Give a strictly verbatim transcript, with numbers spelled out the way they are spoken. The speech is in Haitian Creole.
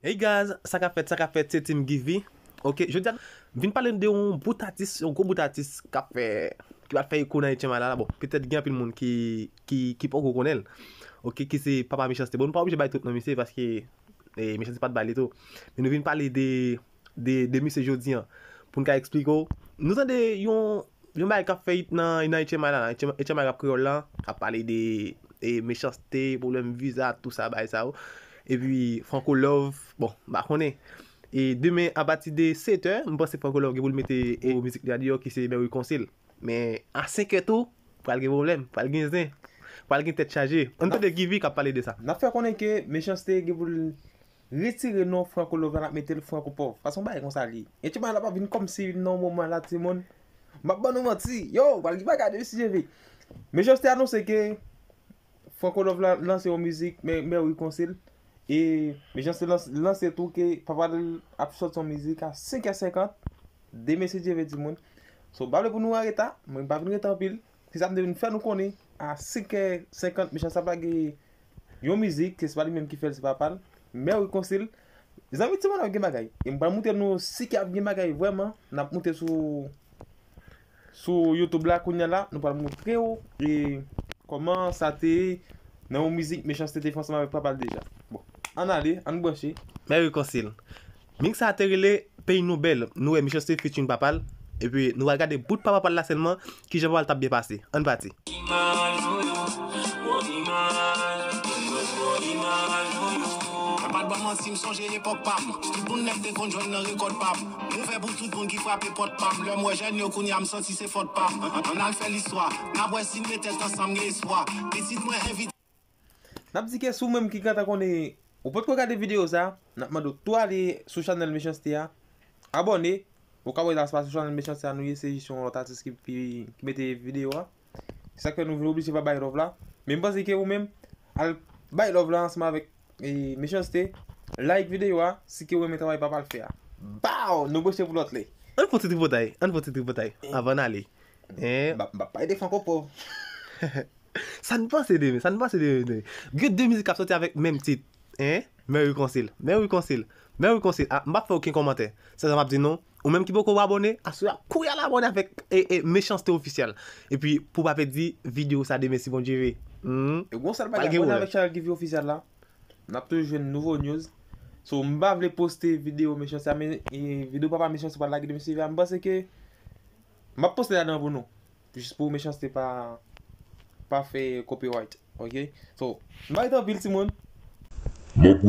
Hey guys, sa k ap fèt, sa k ap fèt, se Team Givy. Ok, jodi a, vin pale de yon bout atis, yon gwo bout atis k ap fè, ki pral fè eko nan H M I la. Bon, petèt gen anpil moun ki, ki, ki poko konnen l. Ok, ki se papa Mechanste. Bon, nou pa oblije bay tout non misye, paske, eh, Mechanste pa t bay li tou. Men nou vin pale de, de, de misye jodi a. Pou n ka eksplike w. Nou tande yon, yon bagay k ap fèt nan, nan H M I la, la. H M I, H M I Rap Kreyòl la, k ap pale de, e, Mechanste, pwoblèm viza, tout sa, bagay sa yo. Epi Franco Love, bon, m pa konnen. E demen, apati de sèt è, m panse Franco Love gen pou l mete, e, mizik li a deyò, ki se Mèwi Konsil. Men a senk è tou, pral gen pwoblèm, pral gen zen, pral gen tèt chaje. Ann tande Givy k ap pale de sa. N ap fè konnen ke Mechanste gen pou l retire non Franco Love la, n ap mete l Franco Pòv. Fason bagay konsa li ye. H M I la pa vin kòmsi nan yon moman la, timoun. M ap ban nou manti. Yo, pral gen bagay de Mesye J V. Mechanste anonse ke Franco Love la lanse yon mizik, Mè-, Mèwi Konsil. E Mechanste lans-, lanse tou ke papa l ap sòti yon mizik a senk è senkant. De Mesye J V, timoun. So, m pa vle pou nou an reta, mwen m pa vin rete anpil. Se sa m te vin fè nou konnen a senk è senkant, Mechanste ap lage yon mizik, ke se pa li menm ki fè l, se papa l. Mèwi Konsil. Zanmi, timoun, ap gen bagay. E m pral montre nou si ke ap gen bagay vrèman. N ap monte sou, sou YouTube la kounye a la. Nou pral montre w, e, kòman sa te ye nan yon mizik Mechanste te fè ansanm avèk papa l deja. Bon, ann ale, ann branche. Mèwi Konsil. Mix sa a te rele Peyi Nou Bèl. Nou wè Mechanste featuring papa l. Epi nou pral gade bout pa papa l la sèlman, kijan papa l t ap byen pase. Ann pati. Mwen pa t ba manti, m sonje epòk pa m. Tout moun nèf te konn jwenn nan rekòd pa m. M ouvè pou tout moun ki frape pòt pa m. Lè m wè jèn yo kounye a, m santi se fòt pa m. Ann al fè listwa. N ap wè si n met tèt ansanm, gen espwa. Pitit mwen envite. N ap di ke si w menm ki gentan konnen, ou potko gade videyo sa, n ap mande w tou ale sou chanèl Mechanste a, abòne. Ou ka wè la, se pa sou chanèl Mechanste a nou ye, se jis yon lòt atis ki, ki, ki mete videyo a. Se sa k fè nou vin oblije pa bay love la. Men m panse ke ou menm, al bay love la ansanm avèk, e, Mechanste, like videyo a, si ke ou renmen travay papa l fè a. Baw! Nou branche pou lòt lè. Ann fè yon ti tripotay, ann fè yon ti tripotay, anvan n ale. Hein? M ap, m ap pale de Franco Pòv. Sa n panse de, sa n panse de, de. Gen de mizik k ap sòti avèk menm tit. Hein? Mèwi Konsil, Mèwi Konsil, Mèwi Konsil. Ah, m p ap fè okenn kòmantè. Se sa m ap di nou. Ou menm ki poko abòne, aswè a, kouri al abòne avèk, e, e, Mechanste Ofisyèl. Epi, pou pa pèdi videyo sa demen si Bondye vle. Hmm. E gon sèl bagay, abòne avèk chanèl Givy Ofisyèl la. N ap toujou jwenn nouvo news. So, m pa vle poste videyo Mechanste a, men, e, videyo papa Mechanste pral lage demen si Givy a. M panse ke m ap poste ladan pou nou. Jis pou Mechanste pa, pa fè copyright. Ok? So, m pa rete anpil, timoun. N ap wè